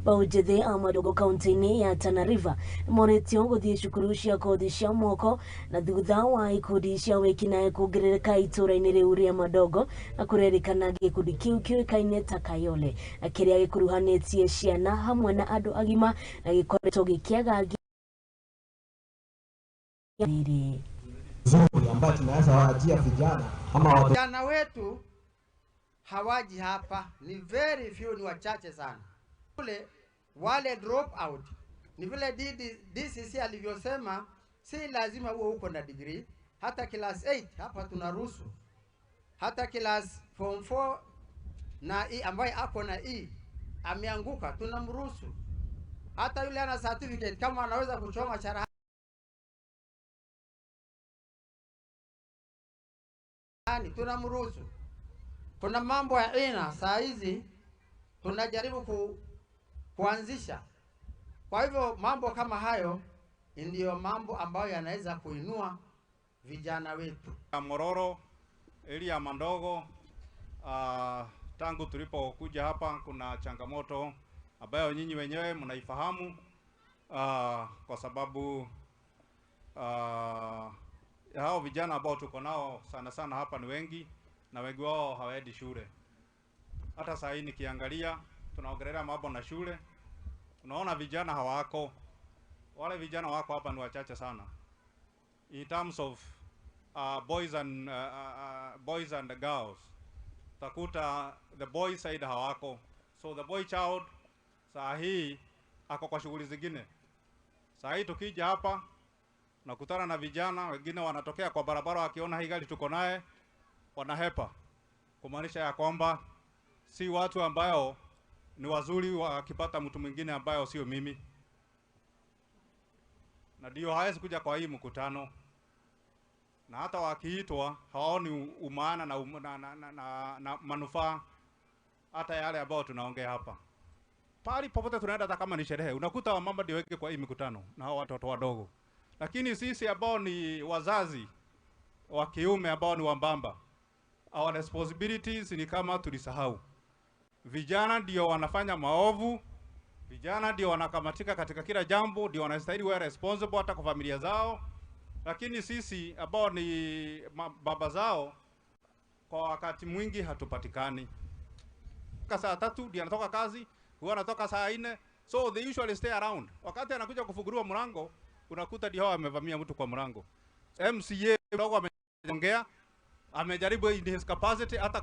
Mbeũ njĩthĩ a Madogo kaunti-inĩ ya Tana River nĩmoretio gũthiĩ cukuru cia kothi cia moko na thutha wa ikundi cia wĩkinaĩ kuongerereka itũra-inĩ rĩu rĩa Madogo, na kũrerĩkana gĩkundi kĩu kĩũĩkaine ta Kayole, na kĩrĩa gĩkuruhanĩtie ciana hamwe na andũ agima na gĩkoretwo gĩkĩagagia rĩrĩ. Nzuri ambayo tunaweza waajia vijana ama watu. Vijana wetu hawaji hapa, ni very few, ni wachache sana. Kule wale drop out ni vile DCC alivyosema, si lazima uwe uko na degree, hata class 8 hapa tunaruhusu, hata class form 4 na E ambaye ako na E ameanguka tunamruhusu, hata yule ana certificate kama anaweza kuchoma cherehani tunamruhusu. Kuna mambo ya aina saa hizi tunajaribu kuanzisha. Kwa hivyo mambo kama hayo ndiyo mambo ambayo yanaweza kuinua vijana wetu. Mororo, area Madogo, tangu tulipokuja hapa kuna changamoto ambayo nyinyi wenyewe mnaifahamu, kwa sababu hao vijana ambao tuko nao sana sana hapa ni wengi na wengi wao hawaendi shule. Hata saa hii nikiangalia tunaongelea mambo na shule, unaona vijana hawako. Wale vijana wako hapa ni wachache sana. In terms of boys and girls, utakuta the boy side hawako. So the boy child saa hii ako kwa shughuli zingine. Saa hii tukija hapa nakutana na vijana wengine wanatokea kwa barabara, wakiona hii gari tuko naye wanahepa, kumaanisha ya kwamba si watu ambao ni wazuri wakipata mtu mwingine ambayo sio mimi, na ndio hawezi kuja kwa hii mkutano, na hata wakiitwa hawaoni umaana na manufaa hata yale ambayo tunaongea hapa. Pali popote tunaenda, hata kama ni sherehe, unakuta wamama ndio wengi kwa hii mikutano na hao watoto wadogo. Lakini sisi ambao ni wazazi wa kiume ambao ni wambamba, our responsibilities ni kama tulisahau. Vijana ndio wanafanya maovu, vijana ndio wanakamatika katika kila jambo, ndio wanastahili wawe responsible hata kwa familia zao. Lakini sisi ambao ni baba zao kwa wakati mwingi hatupatikani. Saa 3 ndio anatoka kazi, huwa anatoka saa 4, so they usually stay around. Wakati anakuja kufunguliwa mlango, unakuta ndio hao amevamia mtu kwa mlango. MCA mdogo ameongea, amejaribu in his capacity hata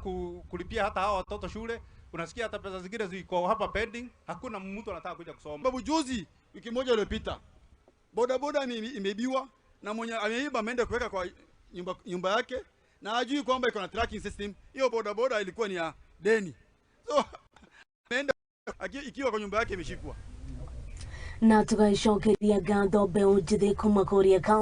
kulipia hata hao watoto shule. Unasikia hata pesa zingine ziko hapa pending, hakuna mtu anataka kuja kusoma. Sababu juzi wiki moja iliyopita boda boda imeibiwa na mwenye ameiba ameenda kuweka kwa nyumba yake na hajui kwamba iko na tracking system. Hiyo boda boda ilikuwa ni ya deni. So ameenda ikiwa kwa nyumba yake imeshikwa. Na tugacokeria ngatho mbeũ njĩthĩ kuma kũrĩa.